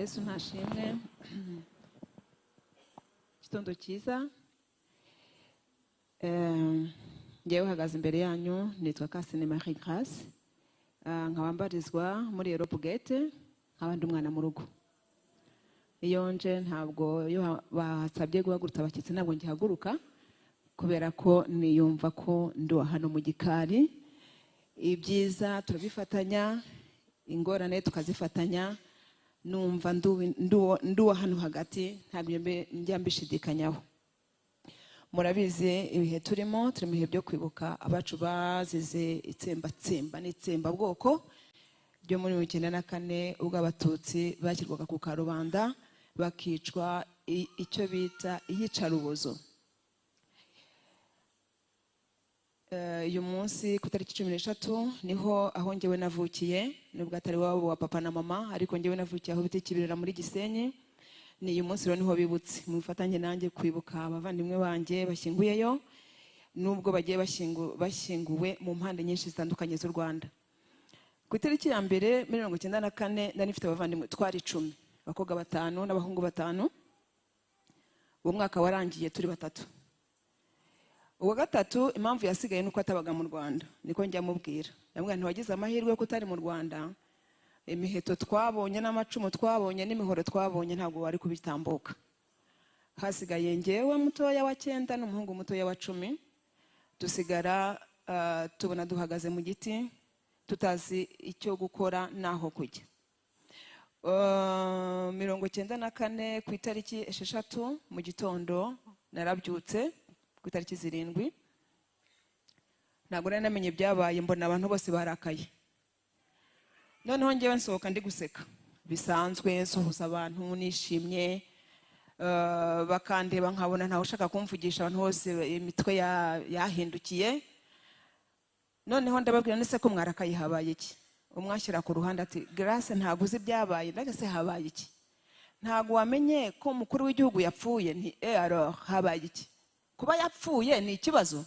Yesu ntashimwe. Igitondo cyiza. Njyewe uhagaze imbere yanyu nitwa Kasine Marie Grace. Nkaba mbarizwa muri Europe Gate, nkaba ndi umwana mu rugo. Iyo nje ntabwo, iyo basabye guhagurutsa abashyitsi ntabwo ngihaguruka, kubera ko niyumva ko ndi uwa hano mu gikari. Ibyiza turabifatanya, ingorane tukazifatanya. Numva ndi uwa hano hagati, ntabwo njya mbishidikanyaho. Murabizi ibihe turimo, turi mu bihe byo kwibuka abacu bazize itsembatsemba n'itsembabwoko ryo muri 94, ubwo Abatutsi bashyirwaga ku karubanda bakicwa icyo bita iyicarubozo. Uyu munsi ku itariki 13 niho aho njyewe navukiye, nubwo atari iwabo wa papa na mama, ariko njyewe navukiye aho bita Kibirira muri Gisenyi. Ni uyu munsi rero niho bibutse. Mufatanye nanjye kwibuka abavandimwe banjye bashyinguyeyo, nubwo bagiye bashyinguwe mu mpande nyinshi zitandukanye z'u Rwanda. Ku itariki ya mbere muri 94 nari mfite abavandimwe, twari 10, abakobwa 5 n'abahungu 5. Uwo mwaka warangiye turi 3. Uwa gatatu impamvu yasigaye nuko atabaga mu Rwanda, niko njya mubwira. Ndamubwira nti wagize amahirwe yo kutari mu Rwanda, imiheto twabonye n'amacumu twabonye n'imihoro twabonye ntabwo wari kubitambuka. Hasigaye njyewe mutoya wa 9 n'umuhungu mutoya wa 10, dusigara tubona duhagaze mu giti tutazi icyo gukora n'aho kujya. 94 ku itariki 6 mu gitondo narabyutse, ku itariki 7 ntabwo nari namenye ibyabaye, mbona abantu bose barakaye. Noneho njyewe nsohoka ndi guseka bisanzwe, nsuhuza abantu nishimye, bakandeba nkabona ntawe ushaka kumvugisha, abantu bose imitwe yahindukiye. Noneho ndababwira nese ko mwarakaye, habaye iki? Umwe ashyira ku ruhande ati Grace ntabwo uzi ibyabaye. Ndaga se habaye iki? Ntabwo wamenye ko umukuru w'igihugu yapfuye? Nti alors habaye iki? Kuba yapfuye ni ikibazo?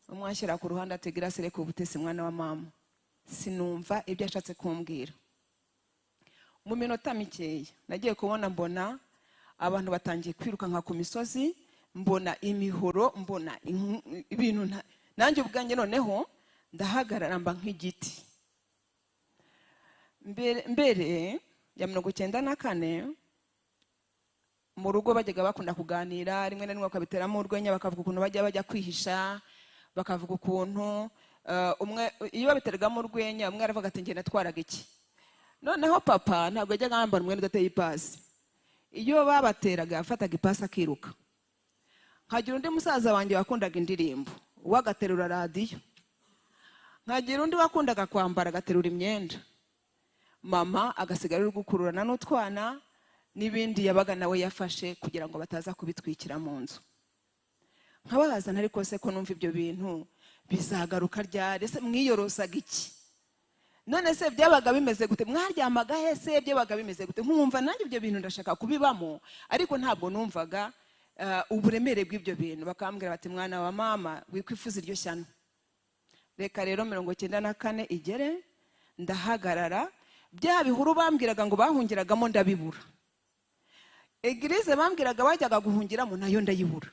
Umwe ashyira ku ruhande ati Grace reka ubutesi mwana wa mama. Sinumva ibyo yashatse kumbwira. Mu minota mikeya nagiye kubona mbona abantu batangiye kwirukanka ku misozi, mbona imihoro, mbona ibintu nanjye ubwanjye noneho ndahagarara mba nk'igiti. Mbere ya 94 mu rugo bajyaga bakunda kuganira, rimwe na rimwe bakabiteramo urwenya, bakavuga ukuntu bajya bajya kwihisha, bakavuga ukuntu umwe iyo babiteragamo urwenya umwe aravuga ati njye natwaraga iki. Noneho papa ntabwo yajyaga yambara umwenda udateye ipasi, iyo babateraga yafataga ipasi akiruka. Nkagira undi musaza wanjye wakundaga indirimbo, uwe agaterura radiyo. Nkagira undi wakundaga kwambara agaterura imyenda, mama agasigara ari gukururana n'utwana n'ibindi yabaga nawe yafashe kugira ngo bataza kubitwikira mu nzu. Nkabazana ariko se ko numva ibyo bintu bizagaruka ryari? Ese mwiyorosaga iki? None se byabaga bimeze gute? Mwaryamaga he se? Byabaga bimeze gute? Nkumva nanjye ibyo bintu ndashaka kubibamo, ariko ntabwo numvaga uburemere bw'ibyo bintu. Bakambwira bati mwana wa mama wikwifuza iryo shyano. Reka rero 94 igere, ndahagarara. Bya bihuru bambwiraga ngo bahungiragamo ndabibura, eglise bambwiraga bajyaga guhungiramo nayo ndayibura.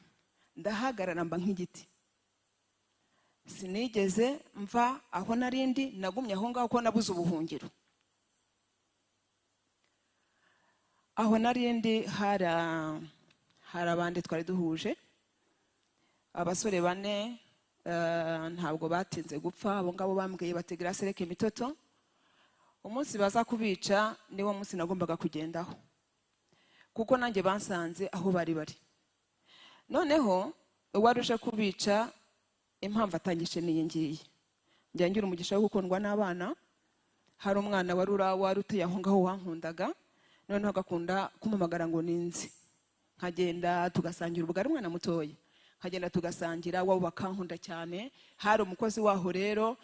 Ndahagarara mba nk'igiti, sinigeze mva aho narindi, nagumye aho ngaho ko nabuze ubuhungiro. Aho narindi hari abandi twari duhuje, abasore 4, ntabwo batinze gupfa. Abo ngabo bambwiye bati Grace reka imitoto, umunsi baza kubica niwo munsi nagombaga kugendaho, kuko nanjye bansanze aho bari bari. Noneho uwari uje kubica impamvu atanyishe n'iyi ngiyi, njya ngira umugisha wo gukundwa n'abana. Hari umwana wari utuye aho ngaho wankundaga, noneho agakunda kumpamagara ngo ninze, nkagenda tugasangira ubugari, umwana mutoya nkagenda tugasangira, wabo bakankunda cyane. Hari umukozi waho rero,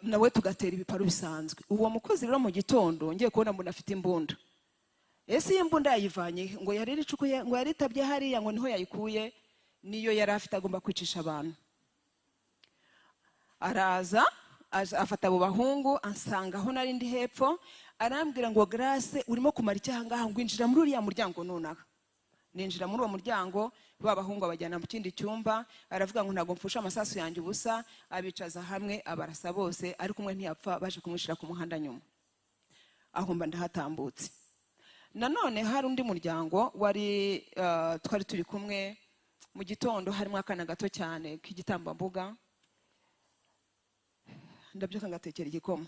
nawe tugatera ibiparu bisanzwe. Uwo mukozi rero mu gitondo ngiye kubona mbona afite imbunda. Ese iyi mbunda yayivanye? Ngo yari iricukuye, ngo yaritabye hariya, ngo niho yayikuye, niyo yari afite agomba kwicisha abantu. Araza Afata abo bahungu, ansanga aho nari ndi hepfo, arambwira ngo: "Grace, urimo kumara icyaha ngaha, ngo injira muri uriya muryango nonaha." Ninjira muri uwo muryango, ba bahungu abajyana mu kindi cyumba. Aravuga ngo: "Ntabwo mfushe amasasu yanjye ubusa." Abicaza hamwe, abarasa bose, ariko umwe ntiyapfa, baje kumwishyira ku muhanda nyuma. Aho mba ndahatambutse. Nanone hari undi muryango wari twari turi kumwe mu gitondo, harimo akana gato cyane k'igitambambuga. Ndabyuka ngatekera igikoma.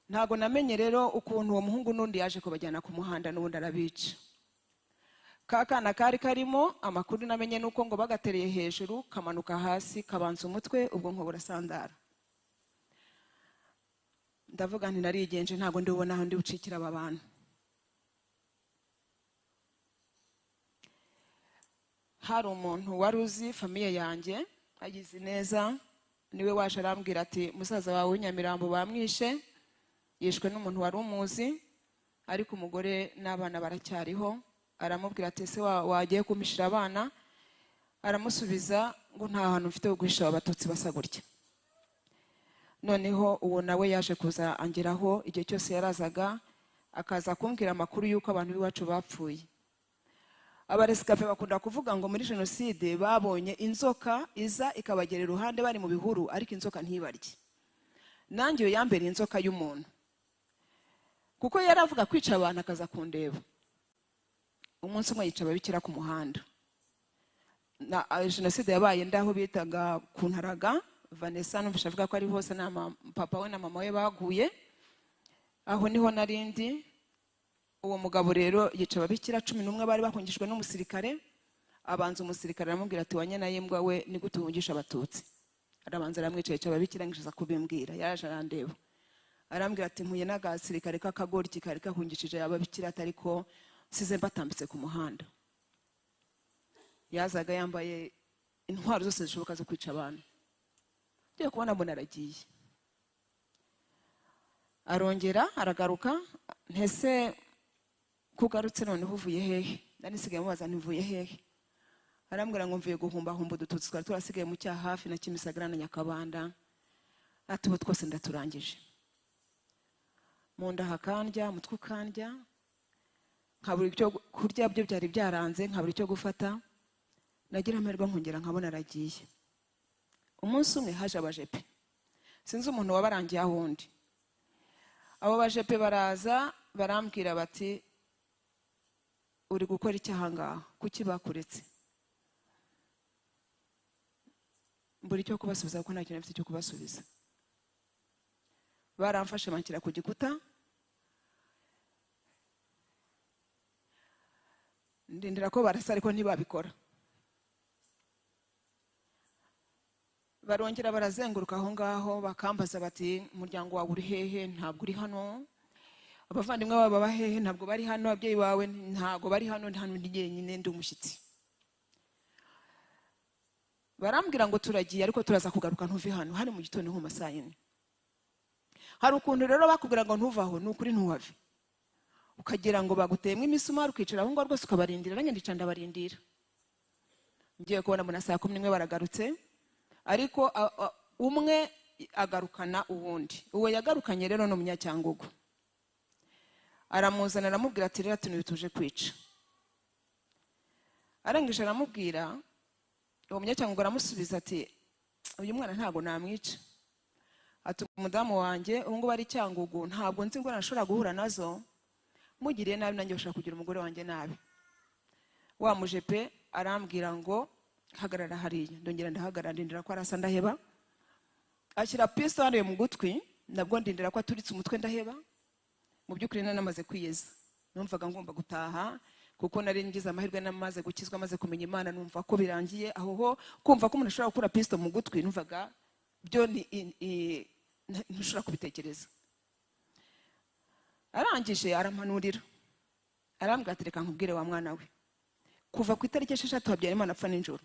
Ntabwo namenye rero ukuntu uwo muhungu n'undi yaje kubajyana ku muhanda, n'ubundi arabica. Ka kana kari karimo, amakuru namenye nuko ngo bagatereye hejuru kamanuka hasi, kabanza umutwe, ubwonko burasandara. Ndavuga nti: "Narigenje, ntabwo ndi bubone aho ndi bucikire aba bantu." Hari umuntu wari uzi famille yanjye, agize neza, niwe waje arambwira ati: "Musaza wawe w'inyamirambo bamwishe, yishwe n'umuntu wari umuzi, ariko umugore n'abana baracyariho." Aramubwira ati: "Ese wagiye kumpishira abana?" Aramusubiza ngo: "Nta hantu mfite ho guhisha aba Batutsi basa gutya." Noneho uwo nawe yaje kuza angeraho. Igihe cyose yarazaga, akaza kumbwira amakuru y'uko abantu b'iwacu bapfuye. Abarescapés bakunda kuvuga ngo muri jenoside babonye inzoka iza ikabagera iruhande bari mu bihuru, ariko inzoka ntibarye. Nanjye iyo yambereye inzoka y'umuntu, kuko yari avuga kwica abantu, akaza kundeba. Umunsi umwe yica ababikira ku muhanda. Na jenoside yabaye ndaho bitaga ku Ntaraga. Vanessa numvise avuga ko ari hose na papa we na mama we baguye aho, niho narindi. Uwo mugabo rero yica ababikira 11 bari bahungishijwe n'umusirikare. Abanza umusirikare, aramubwira ati: "Wanyana y'imbwa we, ni gute uhungisha Abatutsi?" Arabanza aramwica, yica ababikira. Ngishiza kubimbwira, yaraje arandeba, arambwira ati: "Mpuye n'agasirikare k'akagoryi kari kahungishije ababikira, atari ko nsize mbatambitse ku muhanda." Yazaga yambaye intwaro zose zishoboka zo kwica abantu. Ngiye kubona mbona aragiye, arongera aragaruka. Ntese kugarutse noneho uvuye hehe? Nari nsigaye mubaza ntivuye hehe? Arambwira ngo: "Mvuye guhumbahumba udututsi twari turasigaye mu cyaha hafi na Kimisagara na Nyakabanda." Ati: "Ubu twose ndaturangije." Mu nda hakandya, umutwe ukandya, nkabura icyo kurya, byo byari byaranze, nkabura icyo gufata. Nagira amahirwe nkongera nkabona aragiye. Umunsi umwe haje abajepe, sinzi umuntu wabarangiye aho undi. Abo bajepe baraza barambwira bati: "Uri gukora icyaha ngaha, kuki bakuretse?" Mbura icyo kubasubiza kuko nta kintu mfite cyo kubasubiza. Baramfashe banshyira ku gikuta, ndindira ko barasa, ariko ntibabikora. Barongera barazenguruka aho ngaho, bakambaza bati: "Umuryango wawe uri hehe? Ntabwo uri hano. Abavandimwe bawe baba hehe? Ntabwo bari hano. Ababyeyi bawe ntabwo bari hano. Hano ndi jyenyine, ndi umushyitsi." Barambwira ngo: "Turagiye, ariko turaza kugaruka, ntuve hano." Hari mu gitondo nko mu ma saa 4. Hari ukuntu rero bakubwira ngo ntuve aho, ni ukuri ntuhave, ukagira ngo baguteyemo imisumari, ukicara aho ngaho rwose ukabarindira. Nanjye ndicara ndabarindira. Ngiye kubona mbona saa 11 baragarutse, ariko umwe agarukana uwundi. Uwo yagarukanye rero ni umunyacyangugu. Aramuzana, aramubwira ati: "Rero tunubi tuje kwica." Arangije aramubwira, uwo munyacyangugu aramusubiza ati: "Uyu mwana ntabwo namwica." Ati: "Umudamu wanjye ubu ngubu ari Cyangugu, ntabwo nzi ingorane ashobora guhura nazo, mugiriye nabi nanjye bashobora kugira umugore wanjye nabi." Wa mujepe arambwira ngo: "Hagarara hariya." Ndongera ndahagarara, ndindira ko arasa, ndaheba. Ashyira pisto hariya mu gutwi, nabwo ndindira ko aturitse umutwe, ndaheba. Mu by'ukuri nari namaze kwiyeza, numvaga ngomba gutaha kuko nari ngize amahirwe, namaze gukizwa, maze kumenya Imana, numva ko birangiye aho. Ho kumva ko umuntu ashobora gukura pisto mu gutwi, numvaga byo ni ntushobora kubitekereza. Arangije arampanurira, arambwira ati: "Reka nkubwire wa mwana we, kuva ku itariki 6 Habyarimana apfa nijoro,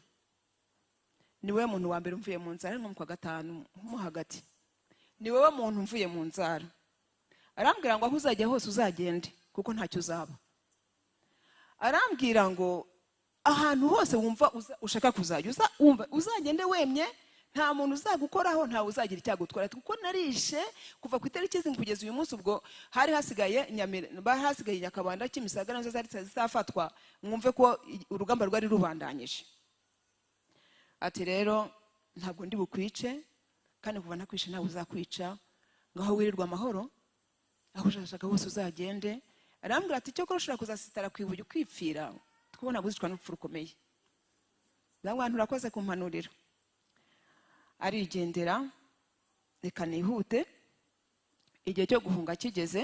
ni wowe muntu wa mbere umvuye mu nzara." Nko mu kwa gatanu mo hagati, "Ni wowe muntu mvuye mu nzara." Arambwira ngo: "Aho uzajya hose uzagende, kuko ntacyo uzaba." Arambwira ngo: "Ahantu hose wumva ushaka kuzajya, wumva uzagende wemye, Nta muntu uzagukoraho, ntawe uzagira icyagutwara, kuko narishe kuva ku itariki zirindwi kugeza uyu munsi. Ubwo hari hasigaye bari hasigaye Nyakabanda, Kimisagara, nazo zari zitafatwa. Mwumve ko urugamba rwari rubandanyije. Ati: "Rero ntabwo ndi bukwice, kandi kuva nakwishe ntawe uzakwica. Ngaho wirirwa amahoro, aho ushaka hose uzagende." Arambwira ati: "Cyokora ushobora kuzasitara ku ibuye ukipfira, kuko ntabwo uzicwa n'urupfu rukomeye." Ndamubwira nti: "Urakoze kumpanurira." Arigendera. Reka nihute. Igihe cyo guhunga kigeze,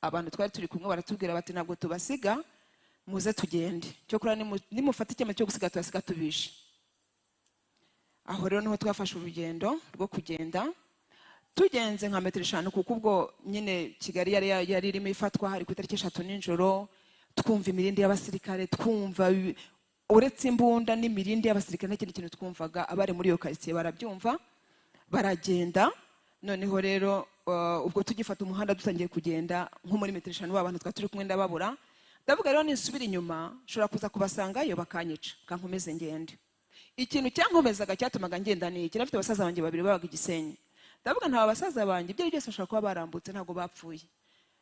abantu twari turi kumwe baratubwira bati: "Ntabwo tubasiga, muze tugende. Cyokora nimufata icyemezo cyo gusiga, turasiga tubishe." Aho rero niho twafashe urugendo rwo kugenda. Tugenze nka metero 5, kuko ubwo nyine Kigali yari irimo ifatwa, hari ku itariki 3 nijoro, twumva imirindi y'abasirikare, twumva uretse imbunda n'imirindi y'abasirikare nta kindi kintu twumvaga. Abari muri iyo karitsiye barabyumva, baragenda. Noneho rero ubwo tugifata umuhanda, dutangiye kugenda nko muri metero 5, ba bantu twari turi kumwe ndababura. Ndavuga: "Rero nisubira inyuma nshobora kuza kubasangayo bakanyica, kankomeze ngende." Ikintu cyankomezaga, cyatumaga ngenda, ni iki? Nafite basaza banjye babiri babaga i Gisenyi. Ndavuga: "Nta basaza banjye, ibyo ari byose bashobora kuba barambutse, ntabwo bapfuye.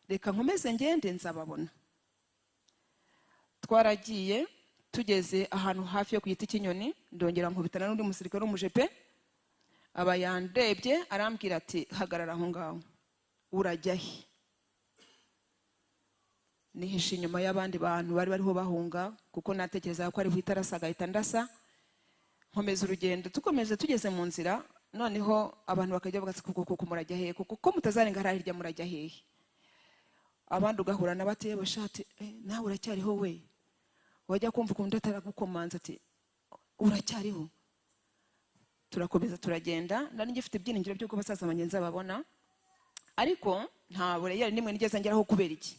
Reka nkomeze ngende, nzababona." Twaragiye, tugeze ahantu hafi yo ku giti cy'inyoni, ndongera nkubitana n'undi musirikare w'umujepe. Aba yandebye, arambwira ati: "Hagarara aho ngaho, urajya he?" Nihishe inyuma y'abandi bantu bari bariho bahunga, kuko natekerezaga ko ari buhite arasa, agahita ndasa. Nkomeza urugendo. Tukomeje, tugeze mu nzira, noneho abantu bakajya bavuga ati: "Kuko murajya hehe? Kuko ko mutazarenga hariya hirya, murajya hehe?" Abandi ugahura na bati: "Yewe shati, nawe uracyariho we?" Wajya kumva ukuntu ataragukomanza ati: "Uracyariho?" Turakomeza turagenda. Nari ngifite ibyiringiro by'uko basaza banjye nzababona, ariko nta bariyeri n'imwe nigeze ngeraho. Kubera iki?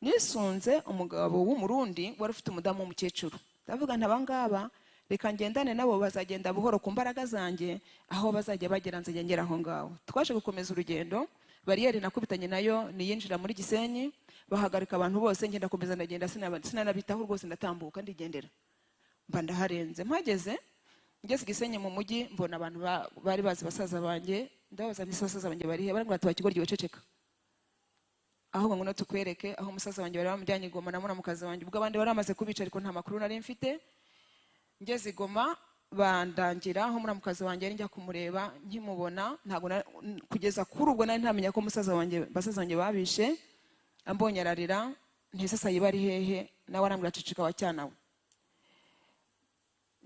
Nisunze umugabo w'Umurundi wari ufite umudamu w'umukecuru. Ndavuga nti: "Abangaba reka ngendane nabo, bazagenda buhoro ku mbaraga zanjye, aho bazajya bagera nzajya ngera aho ngaho." Twaje gukomeza urugendo. Bariyeri nakubitanye nayo niyinjira muri Gisenyi, bahagarika abantu bose. Ngenda komeza, ndagenda, sinanabitaho rwose, ndatambuka ndigendera, mba ndaharenze. Mpageze, ngeze i Gisenyi mu mujyi, mbona abantu bari bazi basaza banjye. Ndababaza nti: "Basaza banjye bari he?" Barambwira bati: "Wakigoryi, wececeka, ahubwo ngwino tukwereke aho musaza wanjye bari bamujyanye i Goma na muramukazi wanjye." Ubwo abandi bari bamaze kubica, ariko nta makuru nari mfite. Ngeze i Goma, bandangira aho muramukazi wanjye yari, njya kumureba. Nkimubona, ntabwo kugeza kuri ubwo nari ntamenya ko musaza wanjye, basaza banjye babishe. Ambonye ararira. Nti: "Ese Sayiba ari hehe?" Nawe arambwira: "Ceceka wa cyana we."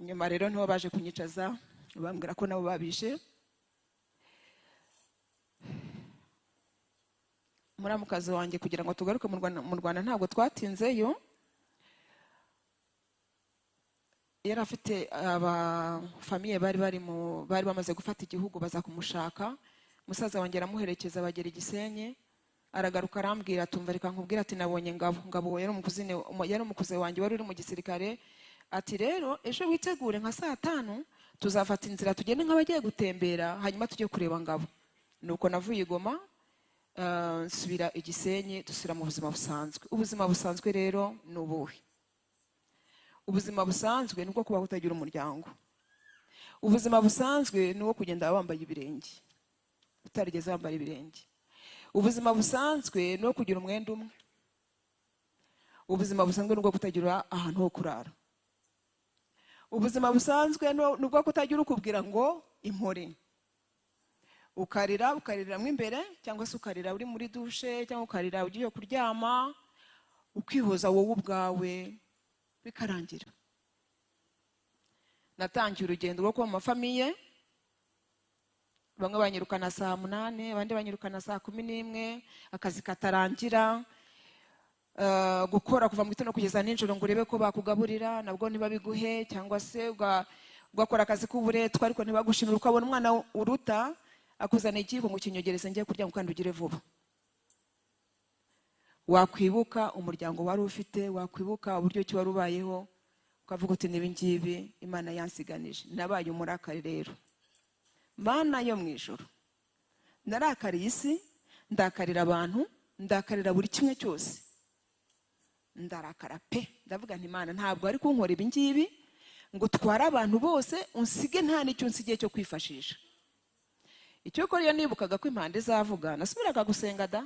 Nyuma rero niho baje kunyicaza, bambwira ko nabo babishe. Muramukazi wanjye, kugira ngo tugaruke mu Rwanda, ntabwo twatinzeyo. Yari afite abafamiye bari bamaze gufata igihugu, baza kumushaka. Musaza wanjye aramuherekeza, bagera i Gisenyi. Aragaruka, arambwira, tumva reka nkubwire, ati: "Nabonye Ngabo." Ngabo yari umukuzine, yari umukuze wanjye wari uri mu gisirikare. Ati: "Rero ejo witegure nka saa 5, tuzafata inzira tugende nk'abagiye gutembera, hanyuma tujye kureba Ngabo." Nuko navuye i Goma, nsubira i Gisenyi, dusubira mu buzima busanzwe. Ubuzima busanzwe rero ni ubuhe? Ubuzima busanzwe ni ubwo kubaho utagira umuryango. Ubuzima busanzwe ni uwo kugenda wambaye ibirenge, utarigeze wambara ibirenge. Ubuzima busanzwe ni uwo kugira umwenda umwe. Ubuzima busanzwe ni ubwo kutagira ahantu ho kurara. Ubuzima busanzwe ni ubwo kutagira ukubwira ngo impore, ukarira, ukariramo imbere, cyangwa se ukarira uri muri dushe, cyangwa ukarira ugiye kuryama, ukihoza wowe ubwawe, bikarangira. Natangiye urugendo rwo kuba mu mafamiye. Bamwe banyirukana saa 8, abandi banyirukana saa 11, akazi katarangira, gukora kuva mu gitondo kugeza nijoro ngo urebe ko bakugaburira, nabwo ntibabiguhe, cyangwa se ugakora akazi k'uburetwa ariko ntibagushimire, ukabona umwana uruta akuzaniye ikiyiko ngo ukinyogereze ngiye kurya, ngo kandi ugire vuba. Wakwibuka umuryango wari ufite, wakwibuka uburyo ki wari ubayeho, ukavuga uti: "Nibi ngibi Imana yansiganije." Nabaye umurakari rero. Mana yo mu ijuru, narakariye isi, ndakarira abantu, ndakarira buri kimwe cyose, ndarakara pe. Ndavuga nti: "Imana, ntabwo ari kunkora ibi ngibi." Ngo utware abantu bose, unsige nta n'icyo unsigiye cyo kwifashisha. Icyokora iyo nibukaga ko impanda izavuga, nasubiraga gusenga da.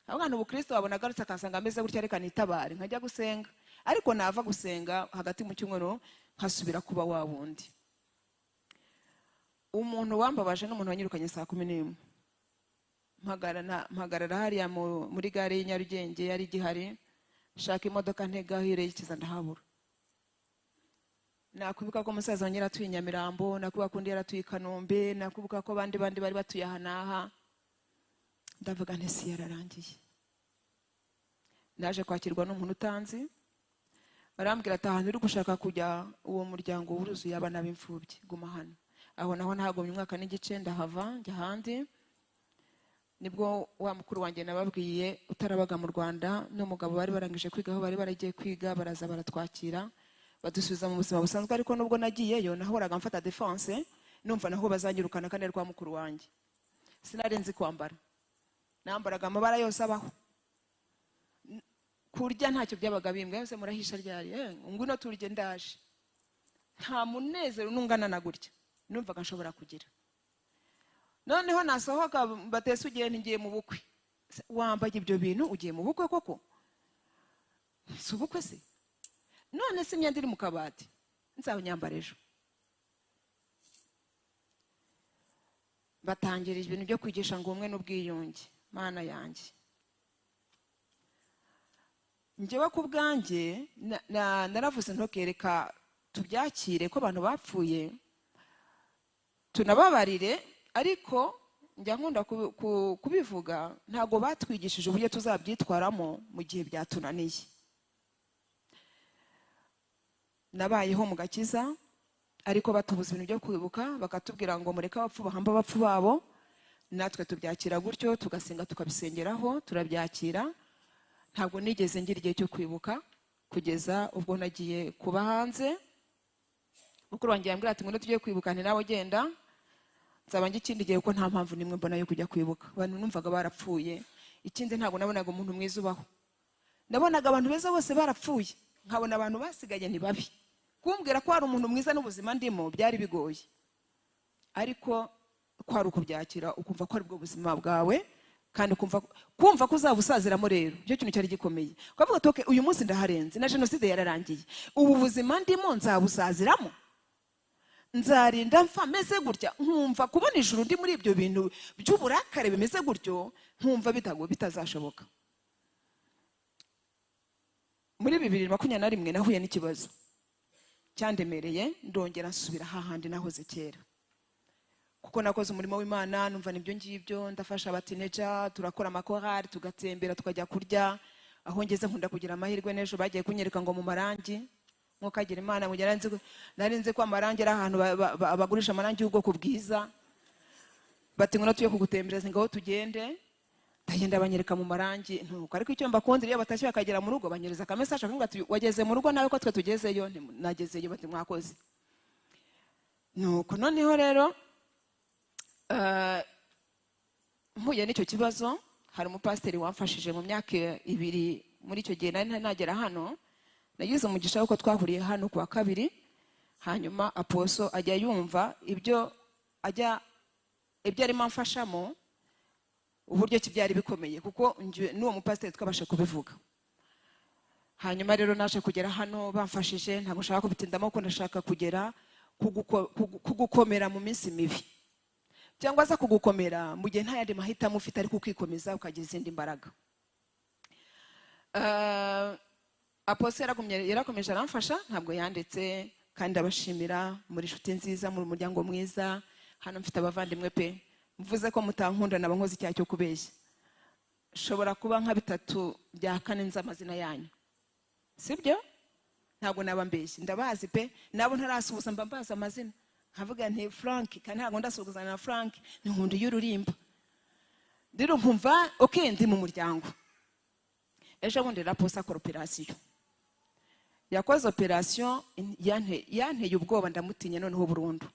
Abana ubukristo babona agarutse akasanga ameze gutya, reka nitabare, nkajya gusenga. Ariko nava gusenga hagati mu cyumweru, nkasubira kuba wa wundi. Umuntu wambabaje n'umuntu wanyirukanye saa 11, mpagarara hariya muri gare y'i Nyarugenge yari igihari, shaka imodoka ntegaho irerekeza, ndahabura. Nakwibuka ko umusaza wanjye yaratuye i Nyamirambo, nakwibuka ko undi yaratuye i Kanombe, nakwibuka ko abandi bandi bari batuye aha n'aha, ndavuga nti: "Si yararangiye." Naje kwakirwa n'umuntu utanzi, arambwira ati: "Ahantu uri gushaka kujya, uwo muryango wuzuye abana b'imfubyi, guma hano." Aho naho nahagumye umwaka n'igice, ndahava njya ahandi. Nibwo wa mukuru wanjye nababwiye utarabaga mu Rwanda n'umugabo bari barangije kwiga aho bari baragiye kwiga, baraza baratwakira, badusubiza mu buzima busanzwe. Ariko nubwo nagiyeyo, nahoraga mfata defense, numva naho bazanyirukana kandi ari kwa mukuru wanjye. Sinari nzi kwambara, nambaraga amabara yose abaho. Kurya ntacyo byabaga bimbwa yose. "Murahisha ryari?" "Ngwino turye, ndaje." Nta munezero nungana na gutya numvaga nshobora kugira. Noneho nasohoka, batese: "Ugiye?" "Ngiye mu bukwe." "Wambaye ibyo bintu ugiye mu bukwe koko? Si ubukwe se? None se imyenda iri mu kabati?" "Nzawunyambara ejo." Batangira ibintu byo kwigisha ngo ubumwe n'ubwiyunge. Mana yanjye, njyewe ku bwanjye naravuze: "Ntukereka, tubyakire ko abantu bapfuye, tunababarire." Ariko njya nkunda kubivuga, ntabwo batwigishije uburyo tuzabyitwaramo mu gihe byatunaniye. Nabayeho mu gakiza, ariko batubuza ibintu byo kwibuka, bakatubwira ngo mureke abapfu bahamba abapfu babo. Natwe tubyakira gutyo, tugasenga, tukabisengeraho, turabyakira. Ntabwo nigeze ngira igihe cyo kwibuka kugeza ubwo nagiye kuba hanze. Mukuru wanjye yambwira ati: "Ngwino tujye kwibuka." Nti: "Nawe genda, nzaba njya ikindi gihe, kuko nta mpamvu n'imwe mbona yo kujya kwibuka abantu numvaga barapfuye." Ikindi, ntabwo nabonaga umuntu mwiza ubaho. Nabonaga abantu beza bose barapfuye, nkabona abantu basigaye ni babi. Kumbwira ko hari umuntu mwiza n'ubuzima ndimo byari bigoye, ariko kwari ukubyakira, ukumva ko aribwo buzima bwawe, kandi kumva ko uzaba usaziramo. Rero icyo kintu cyari gikomeye, ukavuga ati: "Okay, uyu munsi ndaharenze, na jenoside yararangiye, ubu buzima ndimo nzabusaziramo, nzarinda mfa meze gutya." Nkumva kubona ijuru ndi muri ibyo bintu by'uburakare bimeze gutyo, nkumva bitazashoboka. Muri 2021 nahuye n'ikibazo cyandemereye, ndongera nsubira hahandi nahoze kera, kuko nakoze umurimo w'Imana, numva nibyo ngibyo. Ndafasha abateenager, turakora amakorali, tugatembera, tukajya kurya. Aho ngeze nkunda kugira amahirwe. N'ejo bagiye kunyereka ngo mu marangi, nkuko agira Imana mu gihe nari nzi ko amarangi ari ahantu bagurisha amarangi y'ubwoko bwiza. Bati: "Ngwino tujye kugutembereza." Ngaho tugende. Ndagenda, banyereka mu marangi ntuko. Ariko icyo mbakundira, iyo batashye bakagera mu rugo, banyereza akamessage, akambwira ati: "Wageze mu rugo nawe ko twe tugezeyo?" Nti: "Nagezeyo." Bati: "Mwakoze." Nuko noneho rero mpuye n'icyo kibazo, hari umupasiteri wamfashije mu myaka 2. Muri icyo gihe nari nagera hano, nagize umugisha w'uko twahuriye hano ku wa kabiri. Hanyuma apostle ajya yumva ibyo ajya ibyo arimo amfashamo, uburyo ki byari bikomeye, kuko njye n'uwo mupasiteri twabasha kubivuga. Hanyuma rero naje kugera hano bamfashije. Ntabwo nshaka kubitindamo, kuko ndashaka kugera kugukomera mu minsi mibi, cyangwa se kugukomera mu gihe nta yandi mahitamo ufite, ariko ukikomeza, ukagira izindi mbaraga. Apostle yarakomeje aramfasha, ntabwo yanditse, kandi abashimira muri inshuti nziza, muri muryango mwiza. Hano mfite abavandimwe pe. Mvuze ko mutankunda naba nkoze icyaha cyo kubeshya. Nshobora kuba nka bitatu bya kane nzi amazina yanyu, sibyo? Ntabwo naba mbeshye, ndabazi pe. Nabo ntarasuhuza mba mbazi amazina, nkavuga nti: "Frank," kandi ntabwo ndasuhuzanya na Frank, ni nkunda iyo ururimba. Rero nkumva okay, ndi mu muryango. Ejo bundi raposa akora operasiyo, yakoze operasiyo yanteye ubwoba, ndamutinya noneho burundu.